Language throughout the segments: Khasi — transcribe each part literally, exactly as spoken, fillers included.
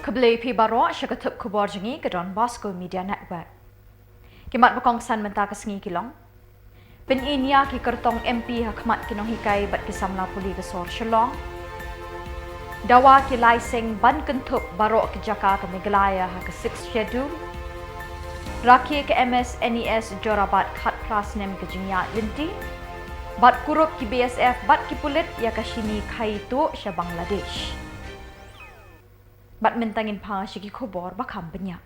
Khublei phi baroh sha ka thup khubor jong ngi ka Don Bosco Media Network. Ki mat ba kongsan mynta ka sngi ki long: Pyni nia ki kyrtong M P ha khmat ki nonghikai bad ki samla pule ka sor Shillong. Dawa ki lai seng ban kynthup baroh ki jaka ka Meghalaya ha ka Sixth Schedule. Rakhe ka M S N E S Jorabat khatphra snem ka jingïaid lynti. Bad kurup ki B S F bad ki pulit ïa ka shini khaii tuh sha Bangladesh. Bad mynta ngin phai sha ki khubor ba kham bniah.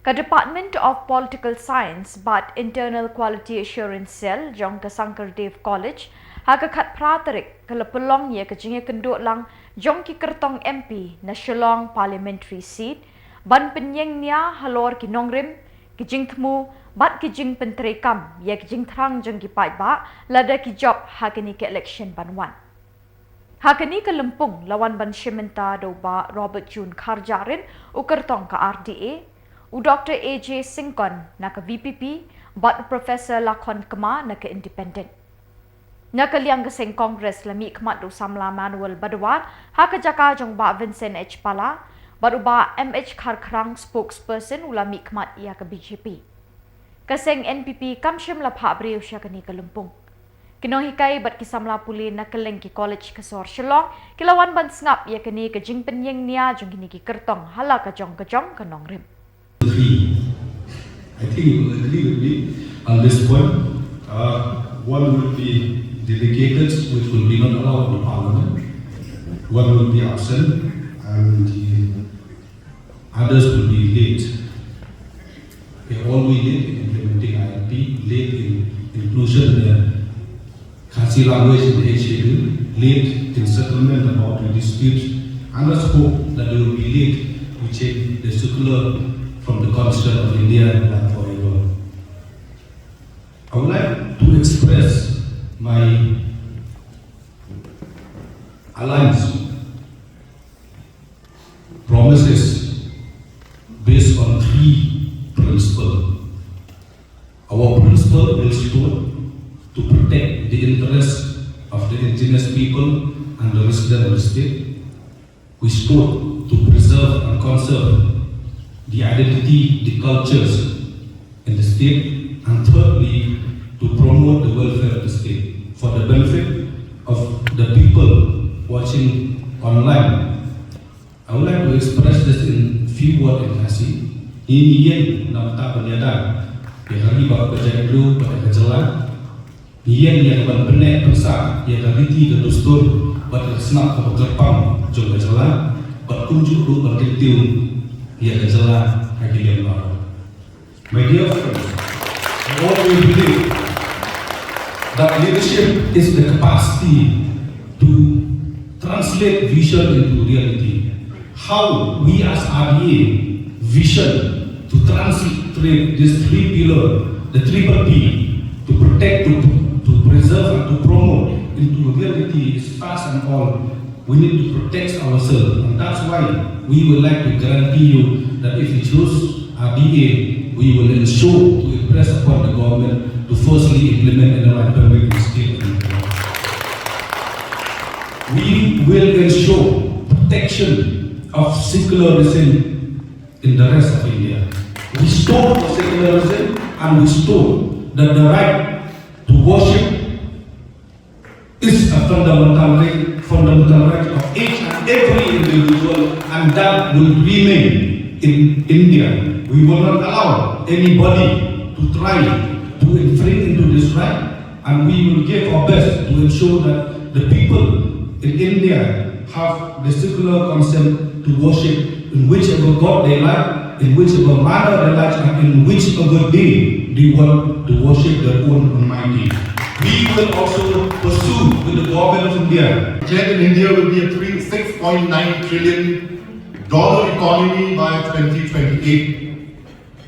Ka Department of Political Science bad Internal Quality Assurance Cell jong ka Sankardev College ha ka khatphra tarik ka la pynlong ïa ka jingïakynduh lang jong ki kyrtong M P na Shillong Parliamentary Seat ban pynïeng nia halor ki nongrim, ki jingthmu bad ki jingpyntreikam ïa ki jingthrang jong ki paidbah lada ki jop ha kane ka election ban wan. Ha kane ka lympung la wan ban shim bynta da u Bah Robert June Kharjahrin, u kyrtong ka R D A, u Doctor A J Syngkon na ka V P P bad u Professor Lakhon Kma na ka Independent. Na ka liang ka seng Congress la mihkhmat da u samla Manuel Badwar ha ka jaka jong u Bah Vincent H Pala bad u Bah M H Kharkhrang, spokesperson, u la mihkhmat ïa ka B J P. Ka seng N P P kam shym la phah briew sha kane ka lympung. Ki nonghikai bad ki samla pule na kylleng ki college ka sor Shillong ki la wan ban sngap ïa kane ka jingpynïeng nia jong kine ki kyrtong ha la ka jong ka jong ka nongrim. Three. I think you will agree with me on this point. Uh, one will be delegated, which will be not allowed in the parliament. One will be absent, and the others will be late. They all be late in implementing I L P, late in inclusion in the Khasi language in the Eighth Schedule, late in settlement of boundary disputes, and let's hope that they will be late to change the secular from the Constitution of India like forever. I would like to express my alliance promises based on three principles. Our principle will stood to protect the interests of the indigenous people and the resident of the state. We stood to preserve and conserve the identity, the cultures in the state, and thirdly, to promote the welfare of the state for the benefit of the people watching online. I would like to express this in few words in Khasi. Ngi ïeng na bynta ban ïada ïa ka ri baroh ka jaitbynriew bad ïa ka jylla. Ngi ïeng ïa ka ban pynneh pynsah ïa ka riti ka dustur bad ïa ka shnong kaba kyrpang jong ka jylla bad kumjuh ruh ban kyntiew ïa ka jylla ha ki liang baroh. My dear friends, I always believe that leadership is the capacity to translate vision into reality. How we as R D A vision to translate these three pillars, the triple P, to protect, to, to preserve, and to promote into reality is first and all we need to protect ourselves, and that's why we would like to guarantee you that if you choose R D A, we will ensure to impress upon the government to firstly implement and enlighten the state. We will ensure protection of secularism in the rest of India. We stood for secularism and we stood that the right to worship is a fundamental right, fundamental right of each and every individual, and that will remain in India. We will not allow anybody to try to infringe into this right, and we will give our best to ensure that the people in India have the secular consent to worship in whichever God they like, in whichever manner they like, and in whichever day they want to worship their own Almighty. We will also pursue with the government of India. Budget in India will be a three, six point nine trillion dollar economy by twenty twenty-eight.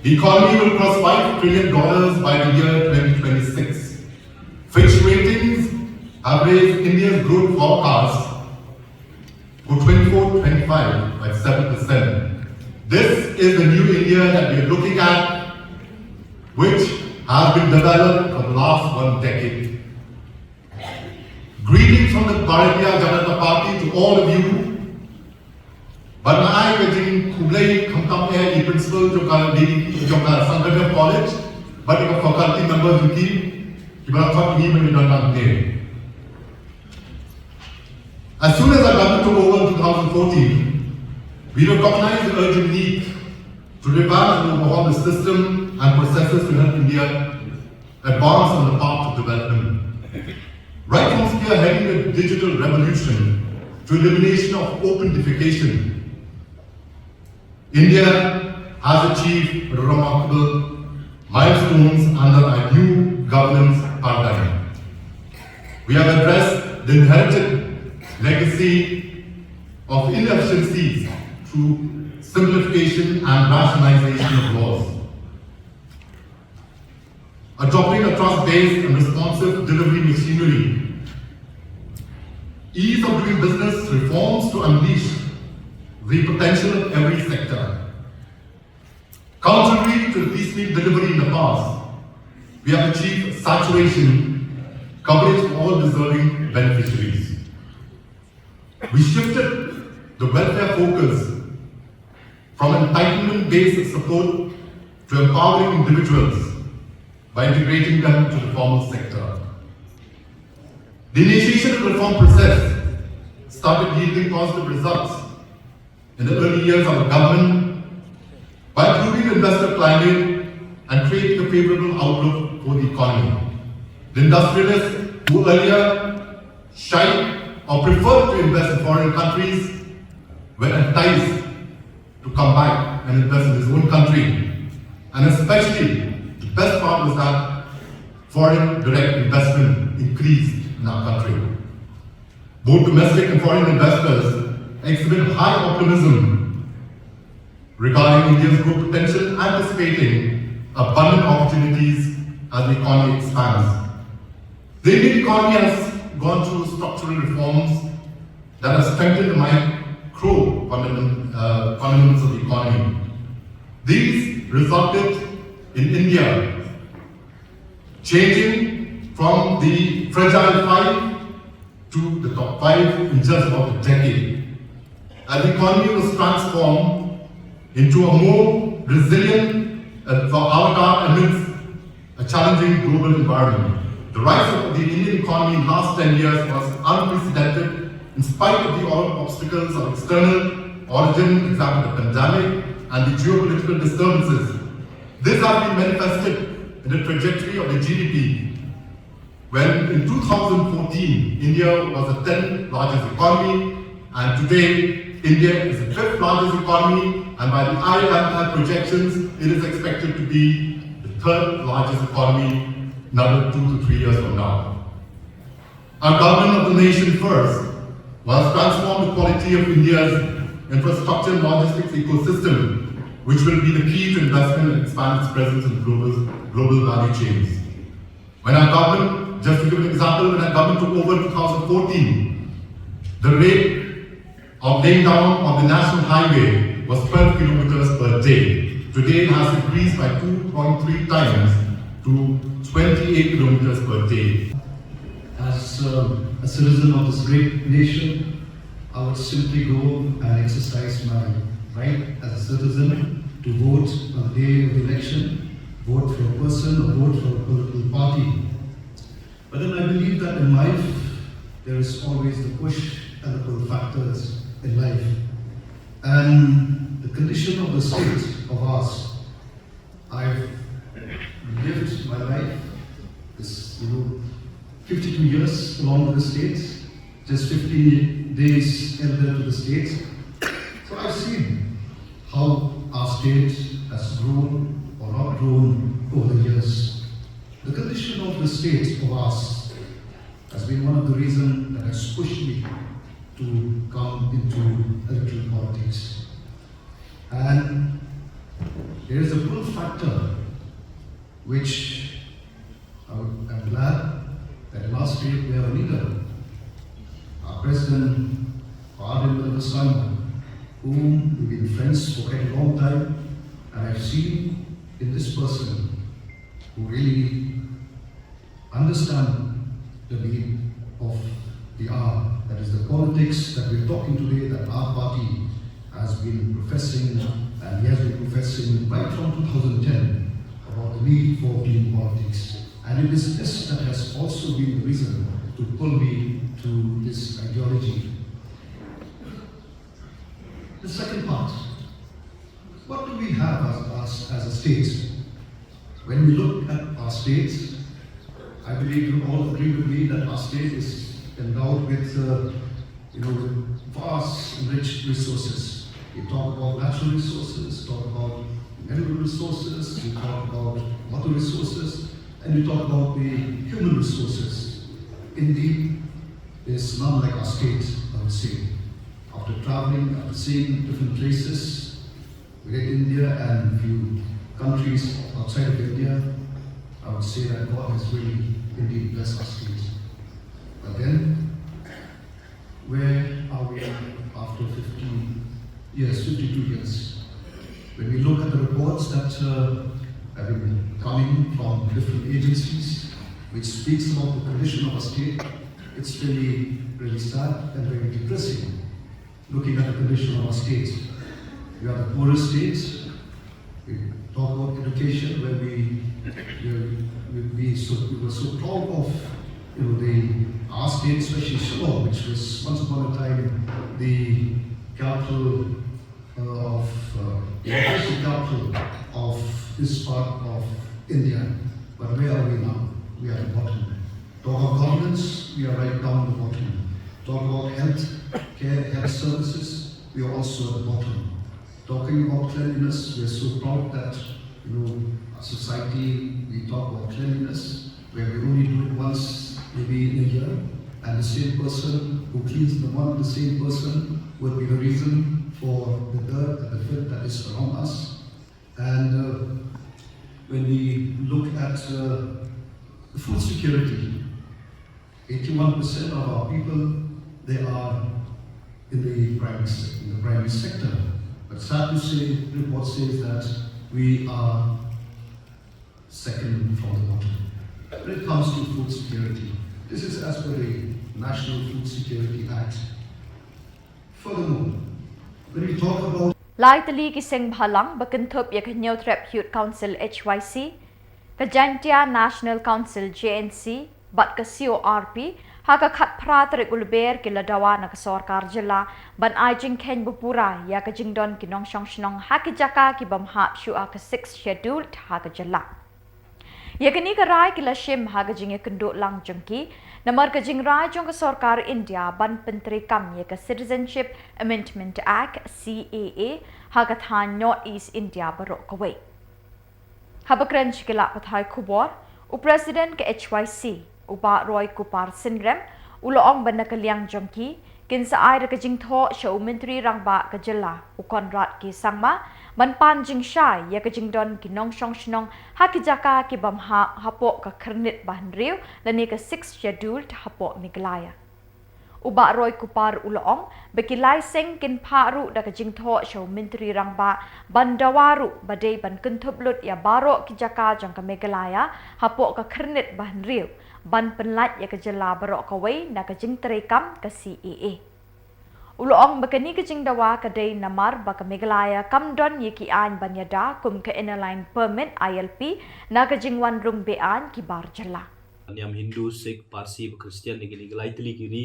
The economy will cross five trillion dollars by the year twenty twenty-six. Fitch Ratings have raised India's growth forecast for twenty-four twenty-five by seven percent. This is the new India that we are looking at, which has been developed for the last one decade. Greetings from the Bharatiya Janata Party to all of you. Bad nga ai ka jingkhublei khamtam eh ïa i principal jong ka, jong ka Sangaigangaw College bad ïa ka faculty members jong ki kiba la khot ïa ngi ban ïadon lang hangne. As soon as our government took over in two thousand fourteen, we recognized the urgent need to revamp and overhaul the system and processes to help India advance on the path of development. Right from spearheading the digital revolution to elimination of open defecation, India has achieved remarkable milestones under our new governance paradigm. We have addressed the inherited legacy of inefficiencies through simplification and rationalization of laws, adopting a trust-based and responsive delivery machinery, ease of doing business reforms to unleash the potential of every sector. Contrary to the piecemeal delivery in the past, we have achieved saturation coverage for all deserving beneficiaries. We shifted the welfare focus from entitlement-based support to empowering individuals by integrating them into the formal sector. The initiation of the reform process started yielding positive results in the early years of the government by improving the investor climate and creating a favorable outlook for the economy. The industrialists who earlier shied or preferred to invest in foreign countries were enticed to come back and invest in his own country. And especially, the best part was that foreign direct investment increased in our country. Both domestic and foreign investors exhibit high optimism regarding India's growth potential, anticipating abundant opportunities as the economy expands. The Indian economy has gone through structural reforms that have strengthened the micro fundament-, uh, fundamentals of the economy. These resulted in India changing from the fragile five to the top five in just about a decade. As the economy was transformed into a more resilient, uh, avatar amidst a challenging global environment. The rise of the Indian economy in the last ten years was unprecedented in spite of the ob-, obstacles of external origin, example, the pandemic and the geopolitical disturbances. This has been manifested in the trajectory of the G D P, when in two thousand fourteen, India was the tenth largest economy, and today, India is the fifth largest economy, and by the I M F projections, it is expected to be the third largest economy another two to three years from now. Our government of the nation first must transform the quality of India's infrastructure and logistics ecosystem, which will be the key to investment and expand its presence in global, global value chains. When our government, just to give an example, when our government took over in two thousand fourteen, the rate of laying down of the national highway was twelve kilometers per day. Today it has increased by two point three times to twenty-eight kilometers per day. As, uh, a citizen of this great nation, I would simply go and exercise my right as a citizen to vote on the day of the election, vote for a person or vote for a political party. But then I believe that in life, there is always the push and the pull factors in life. And the condition of the state of ours, I've lived my life, this, you know, fifty-two years along with the state, just fifteen days elder to the state. So I've seen how our state has grown or not grown over the years. The condition of the state of ours has been one of the reasons that has pushed me to come into electoral politics. And there is a pull factor which I would, I'm glad that in our state we have a leader, our president, Ardent Miller Basaiawmoit, whom we've been friends for quite a long time, and I've seen in this person who really understand the need of the hour. That is the politics that we're talking today, that our party has been professing, and he has been professing right from two thousand ten about the need for clean politics. And it is this that has also been the reason to pull me to this ideology. The second part, what do we have as, as, as a state? When we look at our state, I believe you all agree with me that our state is endowed with, uh, you know, with vast and rich resources. We talk about natural resources, talk about mineral resources, we talk about water resources, and we talk about the human resources. Indeed, there's none like our state, I would say. After traveling, after seeing different places within India and few countries outside of India, I would say that God has really indeed blessed our state. But then, where are we after fifteen years, fifty-two years? When we look at the reports that uh, have been coming from different agencies, which speaks about the condition of our state, it's really, really sad and very depressing looking at the condition of our state. We are the poorest state. We talk about education, where we we, we, we, so, we were so proud of, you know, the our state, especially Shillong, which was once upon a time the capital uh, of uh, the official capital of this part of India. But where are we now? We are at the bottom. Talk about governance, we are right down the bottom. Talk about health care, health services, we are also at the bottom. Talking about cleanliness, we are so proud that, you know, a society, we talk about cleanliness, where we only do it once, maybe in a year, and the same person who cleans the one, the same person would be the reason for the dirt and the filth that is around us. And uh, when we look at uh, food security, eighty-one percent of our people, they are in the primary se- in the primary sector. But sad to say, report says that we are second from the bottom when it comes to food security. This is as per the National Food Security Act. Furthermore, when we talk about Lai tylli ki seng bhalang ba kynthup ïa ka Hynñiewtrep Youth Council H Y C, ka Jaintia National Council J N C bad ka C O R P ha ka khatphra tarik u Lber ki la dawa na ka sorkar jylla ban ai jingkheiñ ba pura ïa ka jingdon ki nongshong shnong ha ki jaka ki bym hap shuh ha ka Sixth Schedule ha ka jylla. Ïa kane ka rai ki la shim ha ka jingïakynduh lang jong ki namar ka jingrai jong ka sorkar India ban pyntreikam ïa ka Citizenship Amendment Act C A A ha ka thaiñ North East India baroh kawei. Haba kren sha ki lad pathai khubor, u President ka H Y C, u Bah Roy Kupar Synrem, u la ong ba na ka liang jong ki, kin sa ai da ka jingthoh sha u Myntri Rangbah ka jylla, u Conrad K Sangma, ban pan jingshai ïa ka jingdon ki nongshong shnong ha ki jaka ki bym hap hapoh ka Khyrnit ba Hynriew lane ka Sixth Schedule hapoh Meghalaya. U Bah Roy Kupar u la ong ba ki lai seng kin phah ruh da ka jingthoh sha u Myntri Rangbah ban dawa ruh ba dei ban kynthup lut ïa baroh ki jaka jong ka Meghalaya hapoh ka Khyrnit ba Hynriew ban pynlait ïa ka jylla baroh kawei na ka jingtreikam ka C A A. U la ong ba kane ka jingdawa ka dei namar ba ka Meghalaya kam don ïa ki aiñ ban ïada kum ka Inner Line Permit I L P na ka jingwan rung beaiñ ki bar jylla. Niam Hindu, Sikh, Parsi bad Khristan na kine ki lai tylli ki ri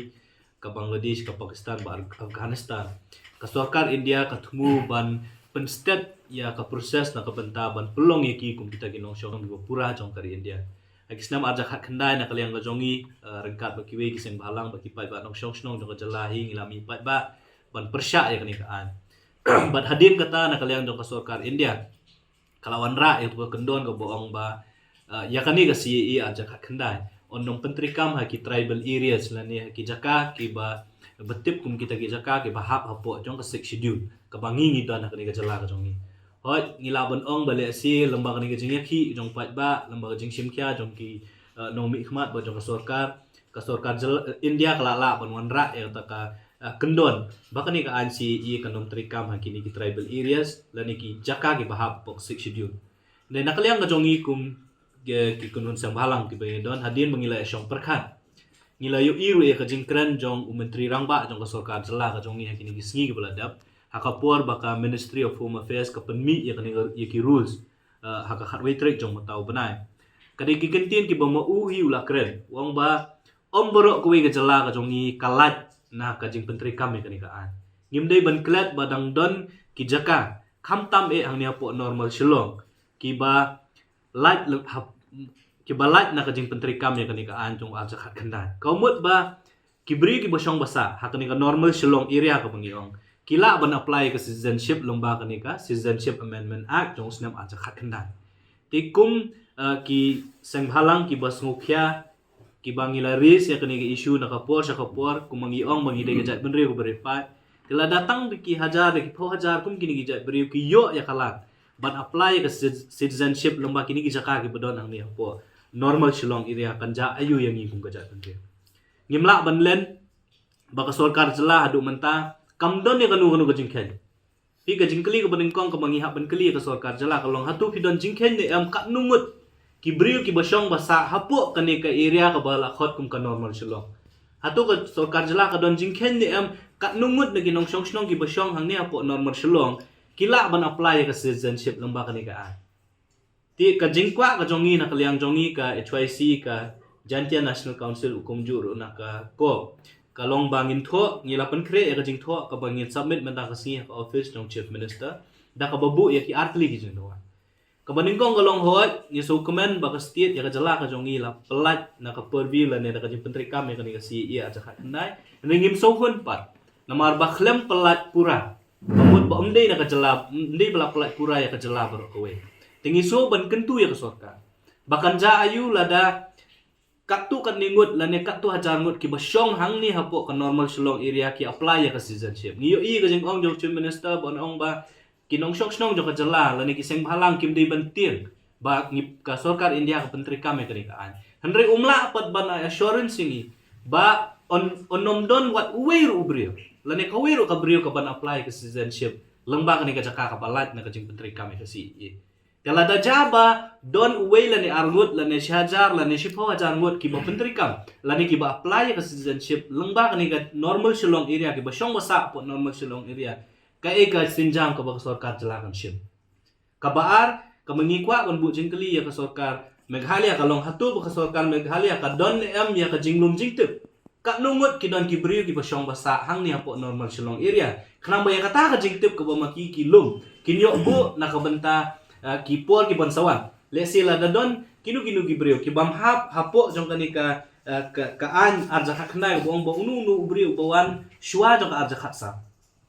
ka Bangladesh, ka Pakistan bad Afghanistan. Ka sorkar India ka thmu ban pynstet ïa ka proses na ka bynta ban pynlong ïa ki kum kita ki nongshong shnong kiba pura jong ka ri India. Ha ki snem arhajar khatkhyndai na ka liang ka jong ngi, ryngkat bad kiwei ki seng bhalang bad ki paidbah nongshong shnong jong ka jylla hi ngi la mih paidbah ban pyrshah ïa kane ka aiñ. Bad hadien kata na ka liang jong ka sorkar India ka la wanrah ïa ka kyndon kaba ong ba ïa kane ka C A A arhajar khatkhyndai yn ym pyntreikam ha ki tribal areas lane ha ki jaka kiba ba tip kum kita ki jaka kiba hap hapoh jong ka Sixth Schedule kaba ngi ngi don ha kane ka jylla ka jong ngi. Hooid, ngi lah ban ong ba lehse lem bad kane ka jingïakhih jong paidbah, lem bad ka jingshim khia jong ki nongmihkhmat bad jong ka sorkar, ka sorkar India ka la lah ban wanrah ïa kata ka kyndon ba kane ka aiñ C A A kan ym treikam ha kine ki tribal areas lane ki jaka kiba hap hapoh Sixth Schedule. Dei na ka liang ka jong ngi kum ki kynhun seng bhalang kiba ngi don, hadien ba ngi la ïashong pyrkhat, ngi la ïohi ruh ïa ka jingkren jong u Myntri Rangbah jong ka sorkar jylla ka jong ngi ha kine ki sngi kiba la dep Ha ka por ba ka Ministry of Home Affairs ka pynmih ïa kane ka, ïa ki rules, eh, ha ka khatwei tarik jong mynta u bnai. Ka dei ki kyntien kiba ma u hi u la kren, u ong ba ym baroh kawei ka jylla ka jong ngi ka lait na ka jingpyntreikam ïa kane ka aiñ. Ngim dei ban klet ba dang don ki jaka, khamtam eh hangne hapoh Normal Shillong, kiba lait le-, hap-, kiba lait na ka jingpyntreikam ïa kane ka aiñ jong u arhajar khatkhyndai. Ka mut ba ki briew kiba shong ba sah ha kane ka Normal Shillong area kaba ngi ong, ki lah ban apply ka citizenship lyngba kane ka Citizenship Amendment Act jong u snem arhajar khatkhyndai. Te kum, eh, ki seng bhalang kiba sngewkhia, kiba ngi la raise ïa kane ka issue na ka por sha ka por, kumba ngi ong ba ngi dei ka jaitbynriew kaba rit paid. Te lada tang da ki hajar, da ki phew hajar kum kine ki jaitbynriew ki ïoh ïa ka lad ban apply ïa ka ci-, citizenship lyngba kine ki jaka kiba don hangne hapoh Normal Shillong area, kan jia aïu ïa ngi kum ka jaitbynriew? Ngim lah ban len ba ka sorkar jylla haduh mynta kam don ïa kano kano ka jingkheiñ. Phi, ka jingkylli kaba nyngkong kaba ngi hap ban kylli ïa ka sorkar jylla ka long, hato phi don jingkheiñ ne em katno ngut ki briew kiba shong ba sah hapoh kane ka area kaba la khot kum ka Normal Shillong? Hato ka sorkar jylla ka don jingkheiñ ne em katno ngut na ki nongshong shnong kiba shong hangne hapoh Normal Shillong ki lah ban apply ïa ka citizenship lyngba kane ka aiñ? Te ka jingkwah ka jong ngi na ka liang jong ngi ka H Y C, ka Jaintia National Council, u kumjuh ruh na ka COB, ka long ba ngin thoh, ngi la pynkhreh ïa ka jingthoh kaba ngin submit mynta ka sngi ha ka office jong Chief Minister, da kaba buh ïa ki ar tylli ki jingdawa. Kaba nyngkong ka long, hooid, ngi sngewkmen ba ka state, ïa ka jylla ka jong ngi la pyllait na ka purview lane da ka jingpyntreikam ïa kane ka C A A arhajar khatkhyndai. Hynrei ngim sngewhun pat namar ba khlem pyllait pura, ka mut ba ym dei na ka jylla, ym dei ba la pyllait pura ïa ka jylla baroh kawei. Te ngi sngew ban kyntu ïa ka sorkar ba kan jia aïu lada katto katne ngut lane katto hajar ngut kiba shong hangne hapoh ka Normal Shillong area ki apply ïa ka citizenship. Ngi ïohi ka jingong jong Chief Minister ban ong ba ki nongshong shnong jong ka jylla lane ki seng bhalang kim dei ban tieng ba ngi, ka sorkar India ka pyntreikam ïa kane ka aiñ. Hynrei um lah pat ban ai assurance ïa ngi ba un, un nym don wat uwei ruh u briew lane kawei ruh ka briew kaban apply ka citizenship lyngba kane ka jaka kaba lait na ka jingpyntreikam ïa ka C A A. Te lada jia ba don uwei lane ar ngut lane shi hajar lane shiphew hajar ngut kiba pyntreikam lane kiba apply ïa ka citizenship lyngba kane ka Normal Shillong area, kiba shong ba sah hapoh Normal Shillong area, kaei ka sienjam kaba ka sorkar jylla kan shim? Kaba ar, kaba ngi kwah ban buh jingkylli ïa ka sorkar Meghalaya ka long, hato ba ka sorkar Meghalaya ka don ne em ïa ka jinglum jingtip katno ngut ki don ki briew kiba shong ba sah hangne hapoh Normal Shillong area, khnang ba ïa kata ka jingtip kaba ma ki ki lum kin ïoh buh na ka bynta, eh, ki por kiban sa wan. Let's say lada don kino kino ki briew kibym hap hapoh jong kane ka, eh, ka, ka aiñ arhajar khatkhyndai kaba ong ba uno uno u briew uba wan shuwa jong ka arhajar khatsaw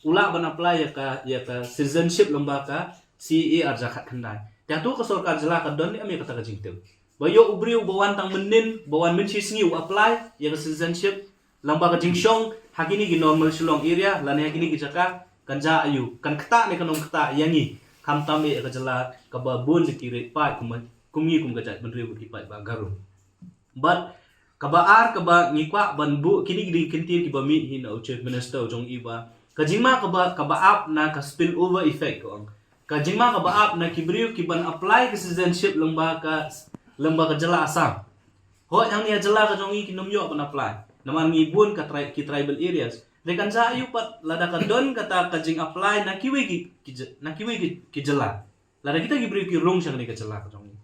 u lah ban apply ïa ka, ïa ka citizenship lyngba ka C A A arhajar khatkhyndai. Te hato ka sorkar jylla ka don ne em ïa kata ka jingtip ba ïoh u briew uba wan tang mynnin, ba wan mynshisngi u apply ïa ka citizenship lyngba ka jingshong ha kine ki Normal Shillong area lane ha kine ki jaka, kan jia aïu, kan ktah ne kan ym ktah ïa ngi, khamtam eh ïa ka jylla kaba bun da ki rit paid kum, kum ngi kum ka jaitbynriew rit paid ba Garo? Bad kaba ar kaba ngi kwah ban buh, kine ki dei ki kyntien kiba mih hi na u Chief Minister u jong i ba ka jingma kaba, kaba ap na ka spill over effect ka ong. Ka jingma kaba ap na ki briew kiban apply ka citizenship lyngba ka, lyngba ka jylla Assam. Hooid, hangne ha jylla ka jong ngi kin ym ïoh ban apply namar ngi bun ka tri-, ki tribal areas. Te kan jia aïu pat lada ka don kata ka jing apply na kiwei ki, ki jy-, na kiwei ki, ki jylla, lada kita ki briew ki rung sha kane ka jylla ka jong ngi?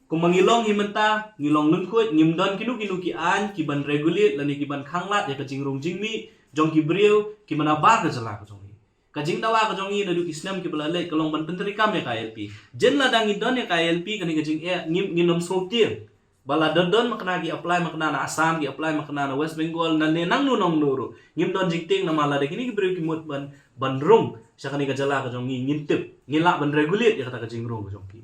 Kumba ngi long hi mynta, ngi long lyngkhuid, ngim don kino kino ki aiñ kiban regulate lane kiban khanglad ïa ka jingrung jingmih jong ki briew kiba nabar ka jylla ka jong ngi. Ka jingdawa ka jong ngi naduh ki snem kiba la leit ka long ban pyntreikam ïa ka I L P. Jan lada ngi don ïa ka I L P, kane ka jingeh ngim, ngin ym sngewtieng ba lada don makna ki apply makna na Assam, ki apply makna na West Bengal, na ne nangno nangno ruh, ngim don jingtieng namar lada kine ki briew ki mut ban, ban rung sha kane ka jylla ka jong ngi, ngin tip, ngin lah ban regulate ïa kata ka jingrung ka jong ki.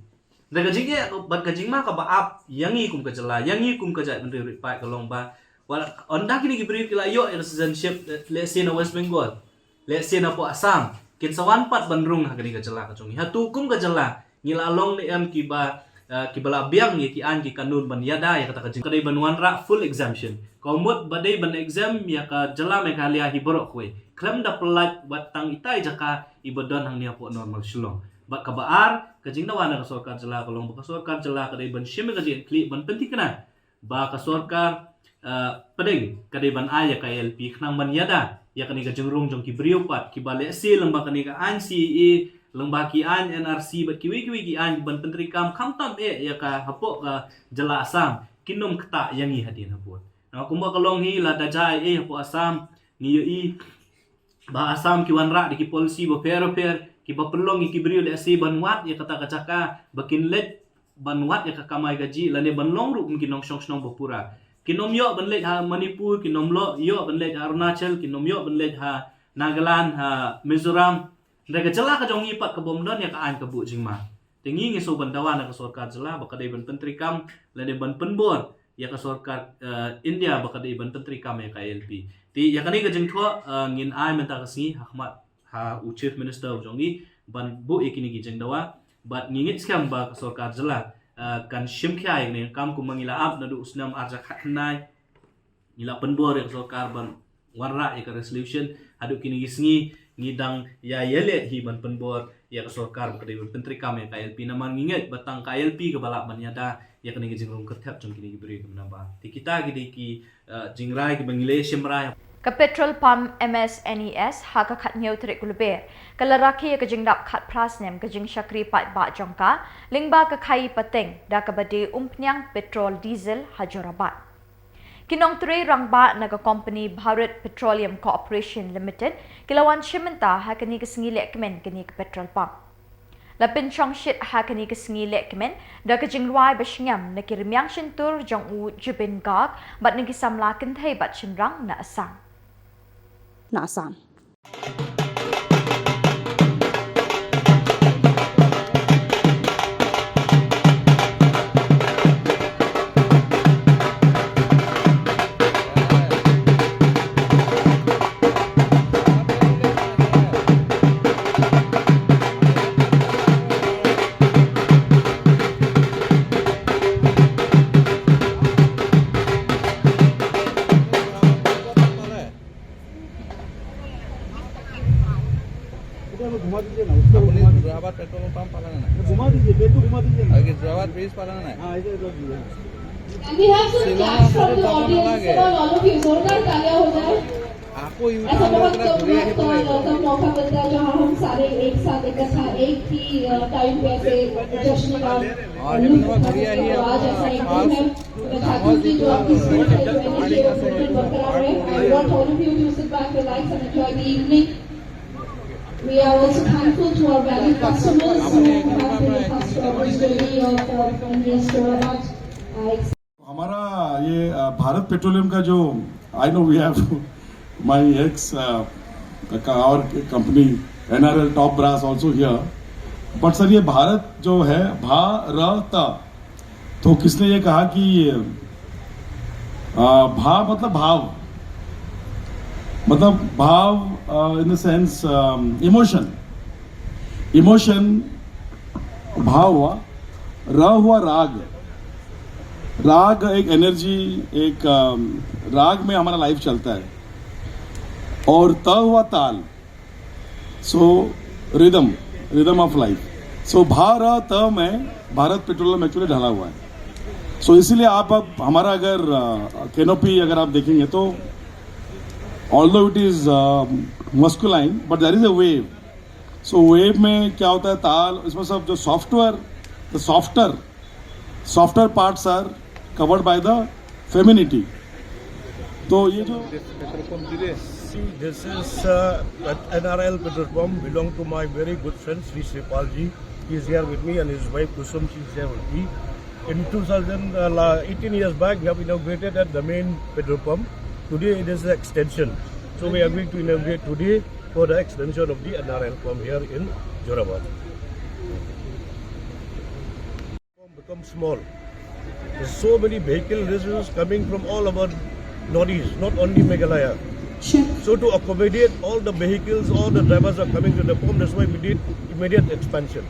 Te ka jingeh bad ka jingma kaba ap ïa ngi kum ka jylla, ïa ngi kum ka jaitbynriew rit paid ka long ba wat ynda kine ki briew ki la ïoh ïa ka citizenship, let's say na West Bengal, let's say na poh Assam, kin sa wan pat ban rung ha kane ka jylla ka jong ngi? Hato kum ka jylla ngi la long ne em kiba, eh, kiba la biang ïa ki aiñ ki kanun ban ïada ïa kata ka jing, ka dei ban wanrah full exemption? Ka mut ba dei ban exempt ïa ka jylla Meghalaya hi baroh kawei, khlem da pyllait wat tang itai jaka iba don hangne hapoh Normal Shillong. Bad kaba ar, ka jingdawa na ka sorkar jylla ka long ba ka sorkar jylla ka dei ban shim ïa ka jingkitkhlieh ban pynthikna ba ka sorkar, eh, pdeng ka dei ban ai ïa ka I L P khnang ban ïada ïa kane ka jingrung jong ki briew pat kiba lehse lyngba kane ka aiñ C A A, lyngba ki aiñ N R C bad kiwei kiwei ki aiñ ban pyntreikam khamtam eh ïa ka hapoh ka jylla Assam, kin ym ktah ïa ngi hadien habud. Namar kumba ka long hi, lada jia ei ei hapoh Assam, ngi ïohi ba Assam ki wanrah da ki policy bapher bapher kiba pynlong ïa ki briew lehse ban wad ïa kata ka jaka ba kin leit ban wad ïa ka kamai kajih lane ban long ruh kum ki nongshong shnong bapura. Kin ym ïoh ban leit ha Manipur, kin ym ïoh ban leit ha Arunachal, kin ym ïoh ban leit ha Nagaland, ha Mizoram. Hynrei ka jylla ka jong ngi pat ka bym don ïa ka aiñ ka buh jingma. Te ngi ngi shu ban dawa na ka sorkar jylla ba ka dei ban pyntreikam lane ban pynbor ïa ka sorkar, eh, India ba ka dei ban pyntreikam ïa ka I L P. Te ïa kane ka jingthoh, eh, ngin ai mynta ka sngi ha khmat ha u Chief Minister u jong ngi ban buh ïa kine ki jingdawa. Bad ngi ngeit skhem ba ka sorkar jylla, eh, kan shim khia ïa kane ka kam kumba ngi la ap naduh u snem ar hajar khatkhyndai. Ngi la pynbor ïa ka sorkar ban wanrah ïa ka resolution. Haduh kine ki sngi ngi dang ïa ïaleh hi ban pynbor ïa ka sorkar ba ka dei ban pyntreikam ïa ka I L P, namar ngi ngeit ba tang ka I L P kaba lah ban ïada ïa kane ka jingrung kyrthep jong kine ki briew kiba na bar. Te kita ki dei ki, eh, jingrai kiba ngi la shim rai. Ka petrol pump M S N E S ha ka khathynñiew tarik u Lber ka la rakhe ïa ka jingdap khatphra snem ka jingshakri paidbah jong ka lyngba ka khaii pateng da kaba die umphniang petrol diesel ha Jorabat. Ki nongtrei rangbah na ka kompani Bharat Petroleum Corporation Limited ki la wan shim bynta ha kane ka sngi lehkmen kane ka petrol pump. La pynshong shit ha kane ka sngi lehkmen da ka jingrwai ba shngiam na ki rmiang shyntur jong u Zubeen Garg bad na ki samla kynthei bad shynrang na Assam. Na Assam. घुमा दीजिए ना, उसको घुमा दीजिए। जोराबाद पेट्रोल पंप पालांगना। घुमा दीजिए, पेट्रोल घुमा दीजिए ना। आगे जोराबाद ब्रिज पालांगना। हाँ, इधर, इधर दीजिए। And we have some claps from the audience. Come on, all of you, जोरदार तालियां हो जाए। ऐसा बहुत कम, बहुत कम मौका मिलता है जहाँ हम सारे एक साथ इकट्ठा एक ही, अ, टाइम पे ऐसे जश्न का लुत्फ उठा सकते हैं। तो आज ऐसा एक दिन है। मैं चाहती हूँ कि जो आपकी स्वीट है, जो एनर्जी है, वो बिल्कुल बरकरार रहे। I want all of you to sit back, relax and enjoy the evening. We are also thankful to our valued customers who have been with us throughout this journey of, uh, N E S Jorabat. Uh, हमारा ये, अ, भारत पेट्रोलियम का जो, I know we have my ex, अ, का, our company N R L top brass also here, but सर, ये भारत जो है, भारत, तो किसने ये कहा कि, अ, भा मतलब भाव, मतलब भाव, अ, in the sense, अम, emotion, emotion, भा हुआ, र हुआ राग। राग एक एनर्जी, एक, अम, राग में हमारा लाइफ चलता है। और त हुआ ताल, so rhythm, rhythm of life। So भा र त में भारत पेट्रोलियम एक्चुअली ढला हुआ है। So इसीलिए आप, अब हमारा अगर, अ, कैनोपी अगर आप देखेंगे तो although it is, अ, masculine, but there is a wave। So wave में क्या होता है, ताल, इसमें सब जो सॉफ्टवेयर, the softer, softer parts are covered by the femininity। तो ये जो See, this is, uh, at N R L petrol pump, belong to my very good friend Sri Sripal ji. He is here with me and his wife Kusum, she is here with me. In two thousand, uh, la-, eighteen years back, we have inaugurated at the main petrol pump. Today it is the extension. So we are going to inaugurate today for the extension of the N R L pump here in Jorabat. Become small. There's so many vehicle registrations coming from all over Northeast, not only Meghalaya. Sure. So to accommodate all the vehicles, all the drivers are coming to the pump, that's why we did immediate expansion.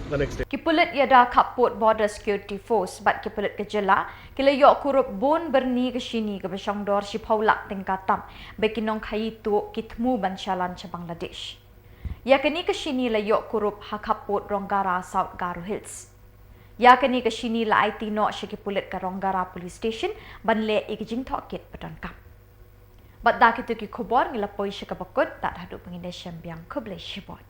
The next day. Ki pulit ïada khappud Border Security Force bad ki pulit ka jylla ki la ïoh kurup bun byrni ka shini kaba shongdor shiphew lak tyngka tam ba ki nongkhaïi tuh ki thmu ban shalan sha Bangladesh. Ïa kane ka shini la ïoh kurup ha khappud Rongara, South Garo Hills. Ïa kane ka shini la aiti noh sha ki pulit ka Rongara Police Station ban leh ïa ki jingtohkit ba donkam. Bad da kito ki khubor ngi la poi sha kaba kut, tad haduh ba ngin ïashem biang, khublei shibun.